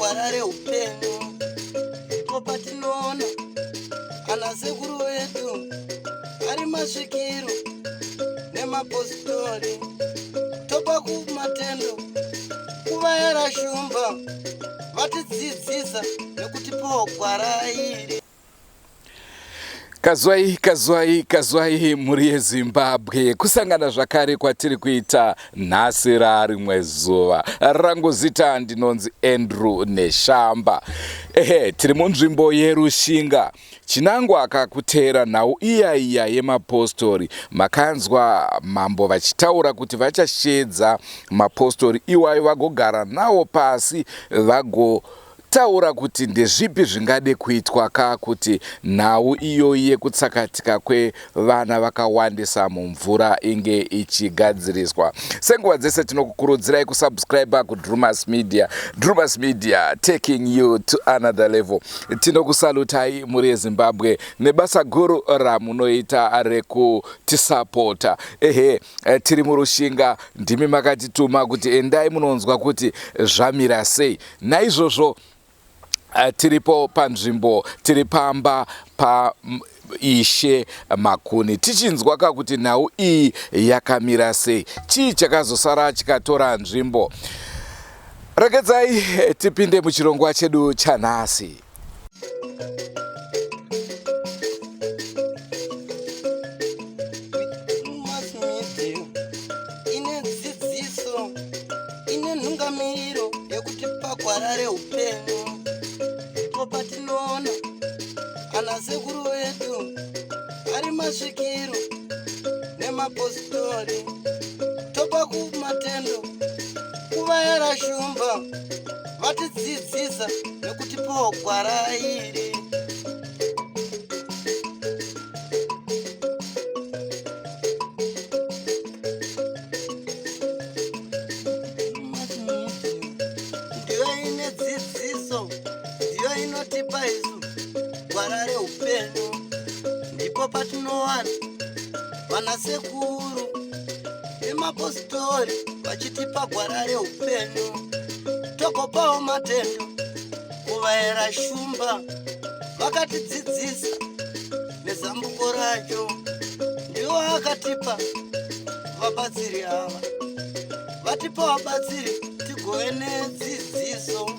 Gwara reupenyu ndipo patinoona ana sekuru vedu ari masvikiro nemapositori, topa kumatendo kuvayera shumba vatidzidzisa nekutipawo gwara iri. Kazwai, kazwai, kazwai mhuri yeZimbabwe, kusangana zvakare kwatiri kuita nhasi rarimwe zuva. Rangu zita ndinonzi Andrew Neshamba. Ehe, tiri munzvimbo yeRushinga. Chinangwa akakuteera nhau iya iya yemapostori. Makanzwa mambo vachitaura kuti vachasheedza mapostori iwayo vagogara nawo pasi vago Taura kuti ndezvipi zvingade kuitwa ka kuti nhau iyoyi yekutsakatika kwevana vakawandisa mumvura inge ichigadziriswa. Senguva dzese tinokukurudzirai kusubscriber kuDrumas Media. Drumas Media taking you to another level. Tinokusalutai mhuri yeZimbabwe nebasa guru ramunoita rekutisapota. Ehe, eh, tiri murushinga ndimi makatituma kuti endai munonzwa kuti zvamira sei. Naizvozvo eh, tiripo panzvimbo tiri pamba pa Ishe Makuni tichinzwa ka kuti nhau iyi yakamira sei, chii chakazosara chikatora nzvimbo. Regedzai eh, tipinde muchirongwa chedu chanhasi. Ine nhungamiro yekutipa gwara reupenyu, ndipo patinoona ana sekuru vedu ari masvikiro nemapositori, topa kumatendo kuvayera shumba vatidzidzisa nekutipawo gwara iri. Ndiyo ine dzidziso, ndiyo inotipa isu gwara reupenyu, ndipo patinowana vana sekuru nemapositori vachitipa gwara reupenyu, togopawo matendo kuvaera shumba vakatidzidzisa nezambuko racho, ndiwo akatipa vabatsiri ava, vatipa vabatsiri tigove nedzidziso.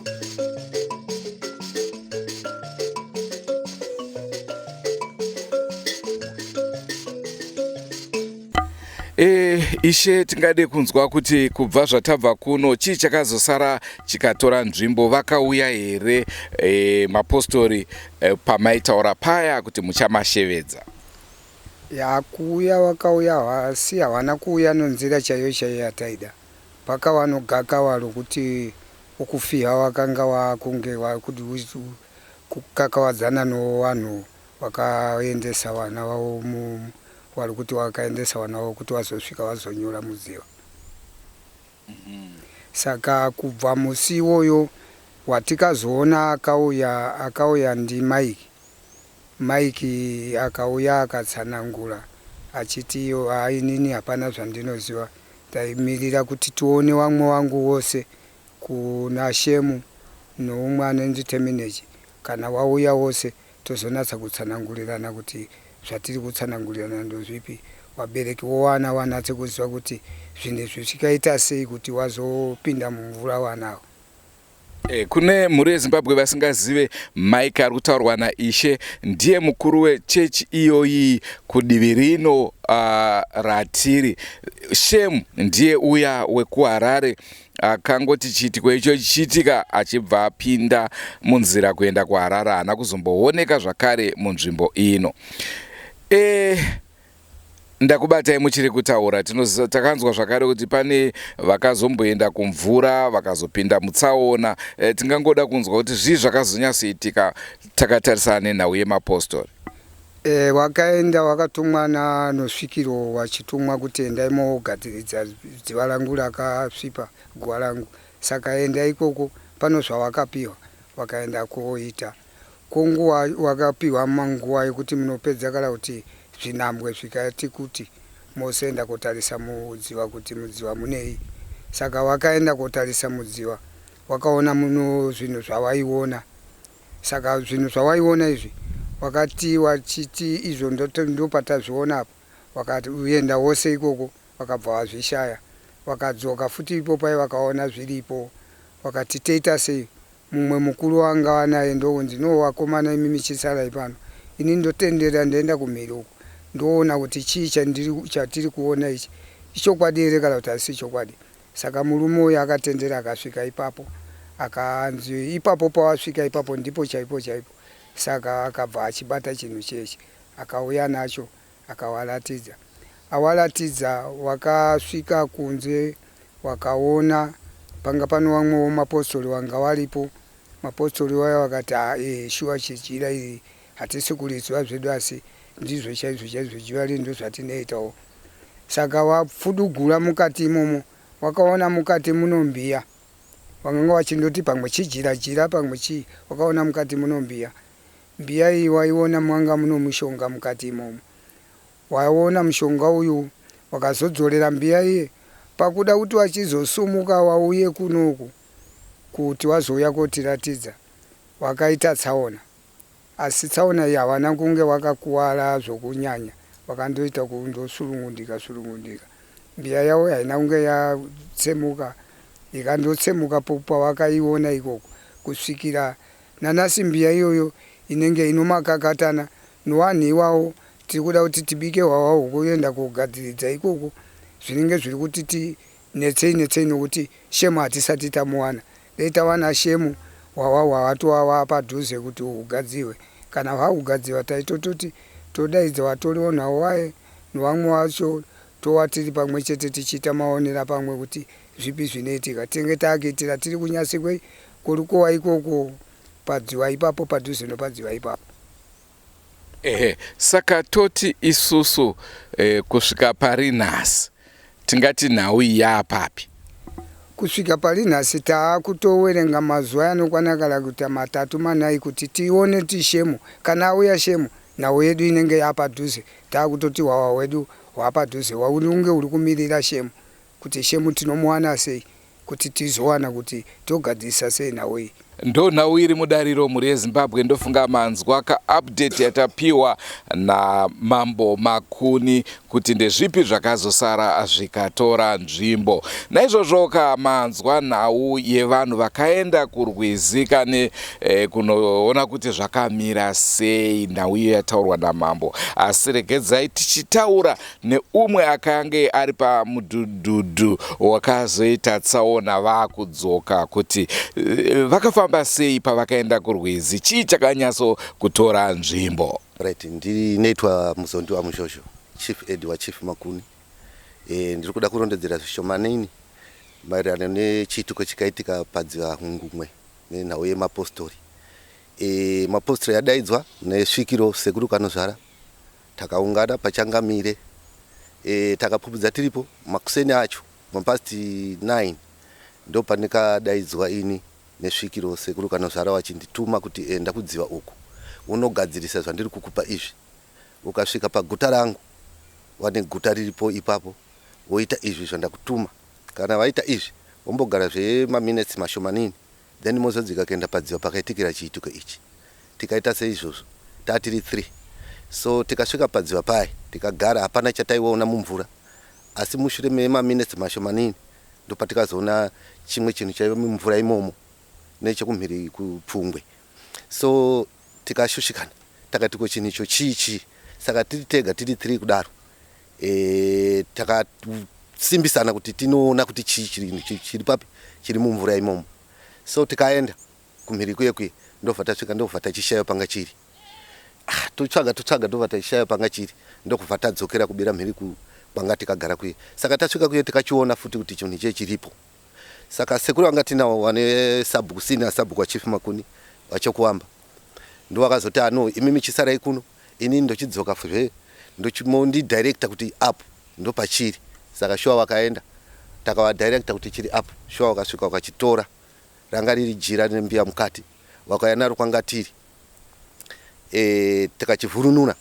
E, ishe tingade kunzwa kuti kubva zvatabva kuno chii chakazosara chikatora nzvimbo vakauya here e, mapostori e, pamaitaura paya kuti muchamashevedza? Ya kuuya vakauya asi havana kuuya nonzira chaiyo chaiyo yataida. Pakava nogakava rokuti ukufiha wakanga wakunge kukakavadzana novanhu vakaendesa vana vavo vari kuti vakaendesa vana vavo kuti vazosvika vazonyura mudziva. Saka kubva musi iwoyo watikazoona akauya akauya ndiMike. Mike akauya akatsanangura achiti iyo haa inini hapana zvandinoziva ndaimirira kuti tione wamwe wangu wose kuna Shemu noumwe anonzi Terminage kana wauya wose tozonatsa kutsanangurirana kuti zvatiri kutsanangurirana ndozvipi vabereki vowana vanatse kuziva kuti zvinhu izvi zvikaita sei kuti wazopinda mumvura vana ava. E, kune mhuri yeZimbabwe vasingazive Mike ari kutaurwa naIshe ndiye mukuru wechechi iyoyi kudivi rino ratiri. Shem ndiye uya wekuHarare akangoti chiitiko icho chichiitika achibva apinda munzira kuenda kuHarare haana kuzombooneka zvakare munzvimbo ino. E, Ndakubatai muchiri kutaura. Takanzwa zvakare kuti pane vakazomboenda kumvura vakazopinda mutsaona. E, tingangoda kunzwa kuti zvii zvakazonyatsoitika takatarisana nenhau yemapostori. E, wakaenda wakatumwa nanosvikiro wachitumwa kuti endai mogadziridza dziva rangu rakasvipa guva rangu saka enda ikoko pano zvawakapiwa wakaenda koita Ko nguva wakapiwa manguva yekuti munopedza kana kuti zvinhambwe zvikati kuti mozoenda kotarisa mudziva kuti mudziva munei. Saka wakaenda kotarisa mudziva. Wakaona muno zvinhu zvawaiona. Saka zvinhu zvawaiona izvi wakati wachiti izvo ndopatazviona apa wakaenda wose ikoko vakabva vazvishaya. Vakadzoka futi ipo paye vakaona zviripo vakati toita sei mumwe mukuru wanga anaye ndokunzi no vakomana imimi chisarai pano ini ndotendera ndaenda kumhiri uku ndoona kuti chii chatiri kuona ichi ichokwadi here kana kuti hasi chokwadi. Saka murume uyu akatendera akasvika ipapo akanzi ipapo pawasvika ipapo ndipo chaipo chaipo. Saka akabva achibata chinhu chechi akauya nacho akawaratidza. Awaratidza wakasvika kunze wakaona panga pano wamwewo mapostori wanga waripo. Mapostori waya wakati haa ee shuwa chijira iri hatisi kuriziva zvedu asi ndizvo chaizvo chaizvo jira riri ndozvatinoitawo. Saka wapfudugura mukati imomo wakaona mukati muno mbiya. Wakanga wachindoti pamwe chijira jira pamwe chii wakaona mukati muno mbiya. Mbiya iyi waiona mwanga muno mushonga mukati imomo. Waona mushonga uyu wakazodzorera mbiya iye pakuda kuti wachizosumuka wauye kunoku kuti wazouya kotiratidza wakaita tsaona. Asi tsaona iyi hawana kunge wakakuwara zvokunyanya wakandoita kundosurungundika surungundika. Mbiya yavo haina kunge yatsemuka ikandotsemuka pawakaiona ikoko kusvikira nanhasi mbiya iyoyo inenge inomakakatana nowanhu iwawo tiri kuda kuti tibike hwahwa hwokuenda kogadziridza ikoko zvinenge zviri kuti tinetsei netsei nokuti shemu hatisati tamuwana. Dai tawana shemu hwahwa hwatova hwapadhuze kuti hugadzirwe. Kana hwakugadziwa taitototi todaidza vatoriwo nhau waye nevamwe vacho tova tiri pamwe chete tichiita maonera pamwe kuti zvipi zvinoitika. Tinenge takuitira tiri kunyasi kwei kurukowa ikoko padziwa ipapo padhuze nopadziwa ipapo. Ehe, saka toti isusu kusvika pari nhasi tingati nhau iyi yaapapi? Kusvika pari nhasi taakutowerenga mazuva anokwana kana kuita matatu manai kuti tione ti shemu kana auya shemu nhau yedu inenge yapadhuze taakutoti hwahwa hwedu hwapadhuze hwaunenge huri kumirira shemu kuti shemu tinomuwana sei kuti tizowana kuti togadzirisa sei nhau iyi. Ndo nhau iri mudariro mhuri yeZimbabwe ndofunga manzwa kaupdate yatapiwa naMambo Makuni kuti ndezvipi zvakazosara zvikatora nzvimbo. Naizvozvo ka manzwa nhau yevanhu vakaenda kurwizi kane kunoona kuti zvakamira sei nhau iyo yataurwa namambo. Asi regedzai tichitaura neumwe akange ari pamudhudhudhu wakazoita tsaona vaakudzoka kuti vakafamba sei pavakaenda kurwizi, chii chakanyatso kutora nzvimbo. Right, ndinoitwa Muzondiwa Mushosho, Chief Ed waChief Makuni. Ndiri kuda kurondedzera zvishomanini maererano nechiitiko chikaitika padziva Hungumwe nenhau yemapostori. Mapostori adaidzwa nesvikiro sekuru Kanozvara. Takaungana pachangamire takapupudza tiripo makuseni acho mapast 9 ndopandikadaidzwa ini nesvikiro sekuru Kanozvara vachindituma kuti enda kudziva uku unogadzirisa zvandiri kukupa izvi. Ukasvika paguta rangu wane guta riripo ipapo woita izvi zvandakutuma. Kana vaita izvi wombogara zvemaminetsi mashomanini then mozodzika kuenda padziva pakaitikira chiitiko ichi. Tikaita seizvozvo tatiri 3 so tikasvika padziva paye tikagara hapana chataiona mumvura asi mushure memaminetsi mashomanini ndopatikazoona chimwe chinhu chaiva mumvura imomo nechekumhiri kupfungwe. So tikashushikana takati ko chinhu icho chii chii saka tiri tega tiri 3 kudaro takasimbisana kuti tinoona kuti chii chiri papi chiri mumvura imomo. So tikaenda kumhiri kuye kuye ndobva tasvika ndobva tachishaya panga chiri. Totsvaga totsvaga ndobva tachishaya panga chiri ndokubva tadzokera kubira mhiri kwanga tikagara kuye. Saka tasvika kuye tikachiona futi kuti chinhu iche chiripo. Saka sekuru vanga tinawo vane sabhuku senior sabhuku waChief Makuni vachokuamba ndovakazoti ano imimi chisarai kuno ini ndochidzoka zve ndochimondidirector kuti up ndopachiri. Saka shuwa vakaenda takavadirector kuti chiri up shuwa vakasvika vakachitora ranga riri jira rine mbiya mukati vakauya naro kwanga tiri tikachivhurunura.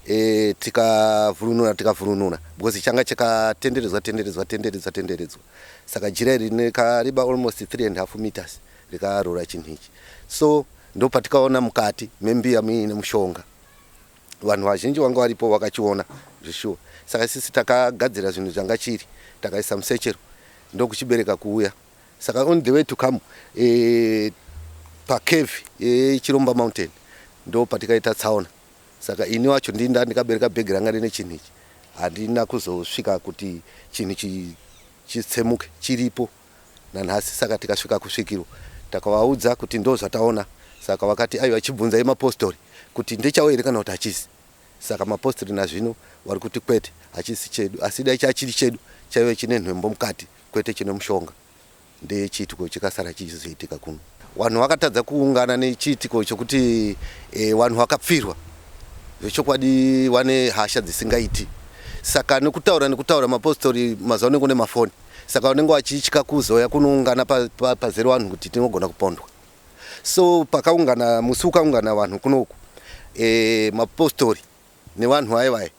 E, tikavhurunura tikavhurunura because changa chakatenderedzwa tenderedzwa tenderedzwa tenderedzwa saka jira iri rikareba almost 3 and half meters rikarora chinhu ichi. So ndopatikaona mukati membiya muine mushonga. Vanhu vazhinji vanga varipo vakachiona zveshuwa. Saka isisi takagadzira zvinhu zvanga chiri takaisa musechero ndokuchibereka kuuya. Saka on the way to come e, pacave yeChiromba Mountain ndo patikaita tsaona. Saka ini wacho ndini ndikabereka bhegi ranga rine chinhu ichi, handina kuzosvika kuti chinhu chitsemuke, chiripo nanhasi. Saka tikasvika kusvikiro takavaudza kuti ndo zvataona. Saka vakati aiwa, chibvunzai mapostori kuti ndechawo here kana kuti hachisi. Saka mapostori nazvino vari kuti kwete, hachisi chedu, asi dai chachiri chedu chaive chine nhembo mukati, kwete chine mushonga. Ndechiitiko chikasara chichizoitika kuno. Vanhu vakatadza kuungana nechiitiko chokuti vanhu vakapfirwa zvechokwadi vane hasha dzisingaiti. Saka nekutaura nekutaura mapostori mazuva ano kune mafoni, saka vanenge vachitya kuzouya kunoungana pazere vanhu kuti tinogona kupondwa. So pakaungana musi ukaungana vanhu kunoku mapostori nevanhu vaye vaye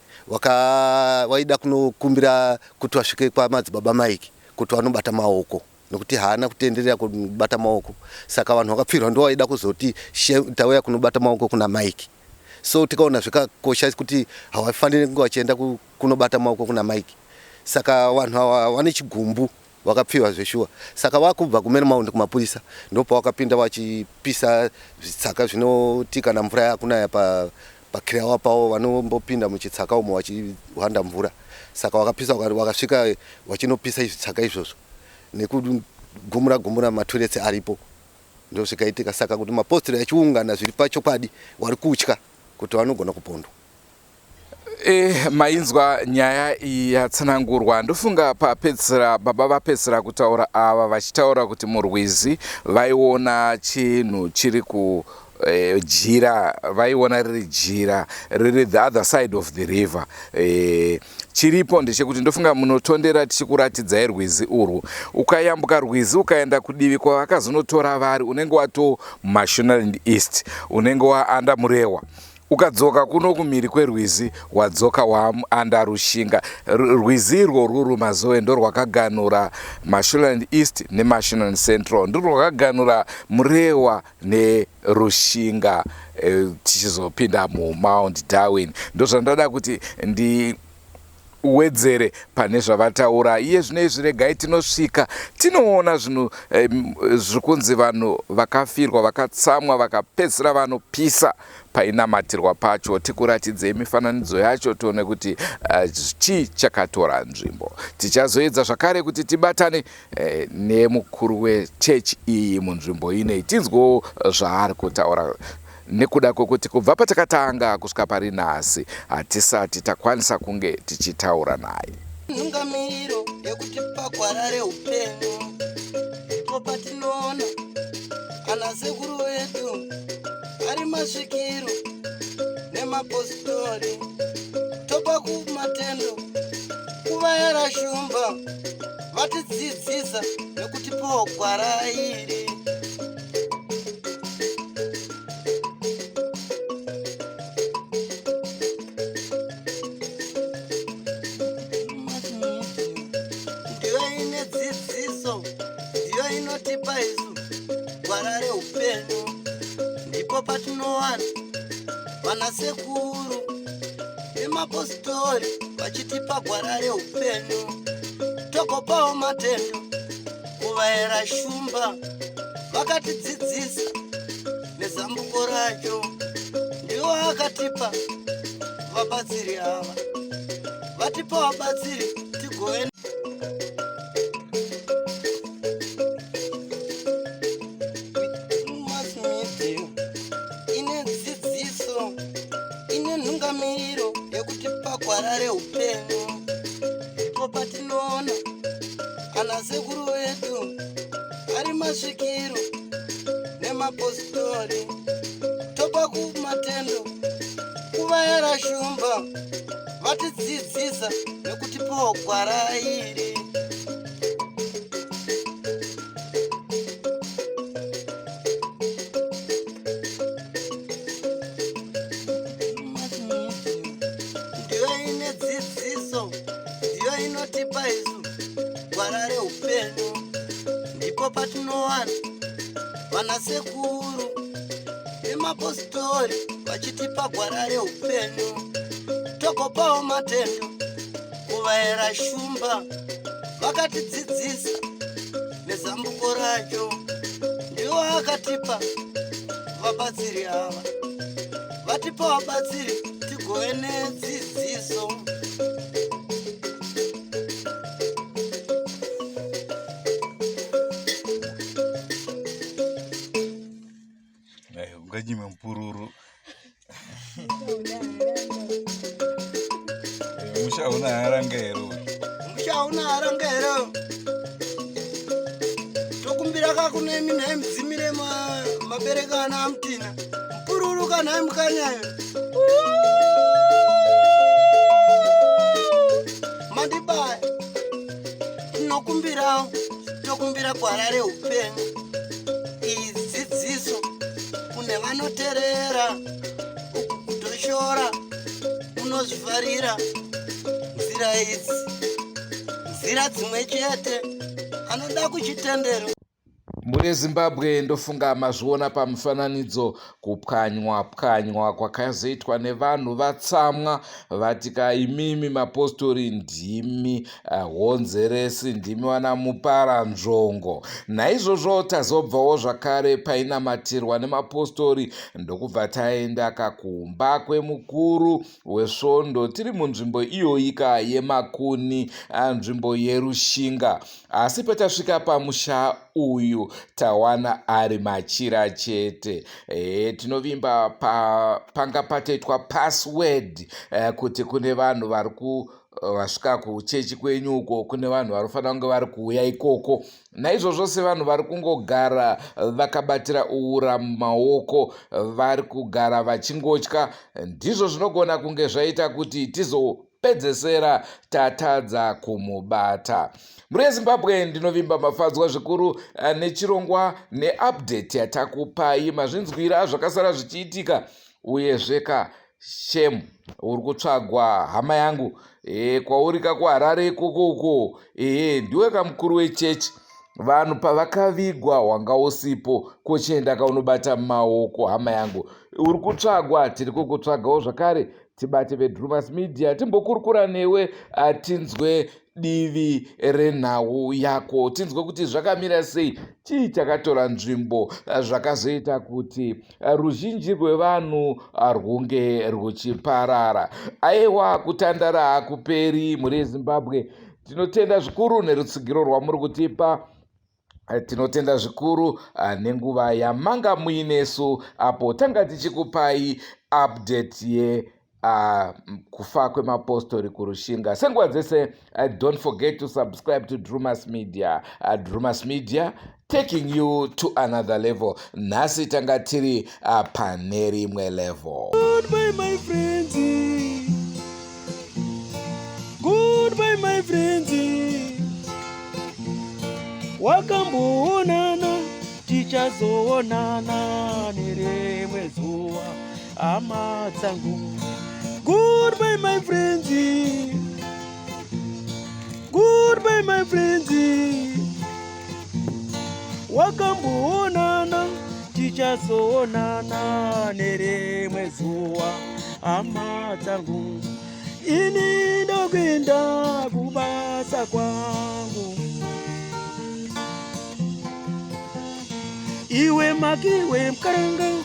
vaida kunokumbira kuti vasvike kwamadzibaba Mike kuti vanobata maoko nekuti haana kutenderera kubata maoko. Saka vanhu vakapfirwa ndo vaida kuzoti tauya kunobata maoko kuna Mike. So tikaona zvikakosha kuti havafaniri kunge vachienda kunobata maoko kuna Mike. Saka vanhu ava vane chigumbu vakapfiwa zveshuwa. Saka vakubva kuMary Mount kumapurisa ndopavakapinda vachipisa zvitsaka zvinoti kana mvura yakunaya pakirawa pavo vanombopinda muchitsaka umo vachihwanda mvura. Saka vakapisa vakasvika vachinopisa zvitsaka izvozvo nekugumura gumura matoilets aripo, ndozvikaitika. Saka kuti mapostori achiungana zviri pachokwadi vari kutya kuti vanogona kupondwa. Mainzwa nyaya iyi yatsanangurwa. Ndofunga papedzisira baba vapedzisira kutaura ava vachitaura kuti murwizi vaiona chinhu chiri ku jira, vaiona riri jira riri the other side of the river. Chiripo ndechekuti ndofunga munotondera tichikuratidzai rwizi urwu. Ukayambuka rwizi ukaenda kudivi kwavakazonotora vari, unenge wato Mashonaland East, unenge waanda Murewa. Ukadzoka kuno kumhiri kwerwizi wadzoka waanda Rushinga. Rwizi irworwu Rumazowe ndorwakaganura Mashonaland East neMashonaland Central, ndorwakaganura Murewa neRushinga, tichizopinda muMount Darwin. Ndozvandada kuti ndi wedzere pane zvavataura. Iye zvino izvi regai tinosvika tinoona zvinhu zviri kunzi vanhu vakafirwa vakatsamwa vakapedzisira vanopisa painamatirwa pacho. Tikuratidzei mifananidzo yacho tione kuti chii chakatora nzvimbo. Tichazoedza zvakare kuti tibatane nemukuru wechechi iyi munzvimbo inei tinzwewo zvaari kutaura, nekuda kwekuti kubva patakatanga kusvika pari nhasi hatisati takwanisa kunge tichitaura naye. Nhungamiriro yekutipa gwara reupenyu, ndipo patinoona ana sekuru vedu ari masvikiro nemapostori, topa kumatendo kuvayara shumba vatidzidzisa nekutipawo gwara iri. Ndiyo ine dzidziso, ndiyo inotipa isu gwara reupenyu, ndipo patinowana vana sekuru nemapostori vachitipa gwara reupenyu, togopawo matendo kuvaera shumba vakatidzidzisa nezambuko racho. Ndiwo akatipa vabatsiri ava, vatipa vabatsiri tigove. Mass media ine dzidziso, ine nhungamiriro yekutipa gwara reupenyu, ndipo patinoona ana sekuru vedu ari masvikiro nemapostori, topa kumatendo kuvayara shumba vatidzidzisa nekutipawo gwara iri. Dzidziso ndiyo inotipa isu gwara reupenyu. Ndipo patinowana vanasekuru nemapositori vachitipa gwara reupenyu. Togopawo matendo kuvaera shumba vakatidzidzisa nezambuko racho. Ndiwo akatipa vabatsiri ava, vatipa vabatsiri tigove nedzidziso. Unganyime mupururu. Musha hauna haranga here? Musha hauna haranga here? Tokumbira kakunemi nhai mudzimire mabereka ana amutina. Mupururu kanhai mukanyayo. Mandibaya. Tinokumbirawo, tokumbira gwara reupenyu. Iyi dzidziso kune vanoterera, uku kutoshora unozvifarira. Nzira idzi nzira dzimwe chete, anoda kuchitendero. Mhuri yeZimbabwe, ndofunga mazviona pamufananidzo kupwanywa pwanywa kwakazoitwa nevanhu vatsamwa. Vati ka imimi mapostori ndimi honzeresi, ndimi vana mupara nzvongo. Naizvozvo tazobvawo zvakare painamatirwa nemapostori, ndokubva taenda kakumba kwemukuru wesvondo. Tiri munzvimbo iyoyika yeMakuni, nzvimbo yeRushinga. Asi patasvika pamusha uyu tawana ari machira chete. Tinovimba panga patoitwa password kuti kune vanhu vari ku vasvika kuchechi kwenyu uko, kune vanhu vanofanira kunge vari kuuya ikoko. Naizvozvo sevanhu vari kungogara vakabatira ura mumaoko, vari kugara vachingotya, ndizvo zvinogona kunge zvaita kuti tizopedzesera tatadza kumubata. Mhuri yeZimbabwe, ndinovimba mafadzwa zvikuru nechirongwa neupdate yatakupai. Mazvinzwira zvakasara zvichiitika. Uyezve ka shem uri kutsvagwa hama yangu, kwauri ka kuHarare ikoko uko, ndiwe kamukuru wechechi. Vanhu pavakavigwa wanga usipo, kochienda kaunobata mumaoko. Hama yangu, uri kutsvagwa, tiri kukutsvagawo zvakare. Tibate veDrumas Media timbokurukura newe, tinzwe divi renhau yako, tinzwe kuti zvakamira sei, chii chakatora nzvimbo zvakazoita kuti ruzhinji rwevanhu rwunge rwuchiparara. Aiwa, kutandara hakuperi. Mhuri yeZimbabwe, tinotenda zvikuru nerutsigiro rwamuri kutipa. Tinotenda zvikuru nenguva yamanga muinesu apo tanga tichikupai update ye kufa kwemapostori kuRushinga. Senguva dzese, don't forget to subscribe to Drumas Media. Drumas Media, taking you to another level. Nhasi tanga tiri pane rimwe level. Goodbye, my friends. Goodbye, my friends. Wakamboonana, tichazoonana nerimwe zuva, hama dzangu. Goodbye, my friends. Goodbye, my friends. Wakamboonana, tichazoonana nerimwe zuva, hama dzangu. Ini ndokuenda kubasa kwangu. Iwe makiwe mukaranga.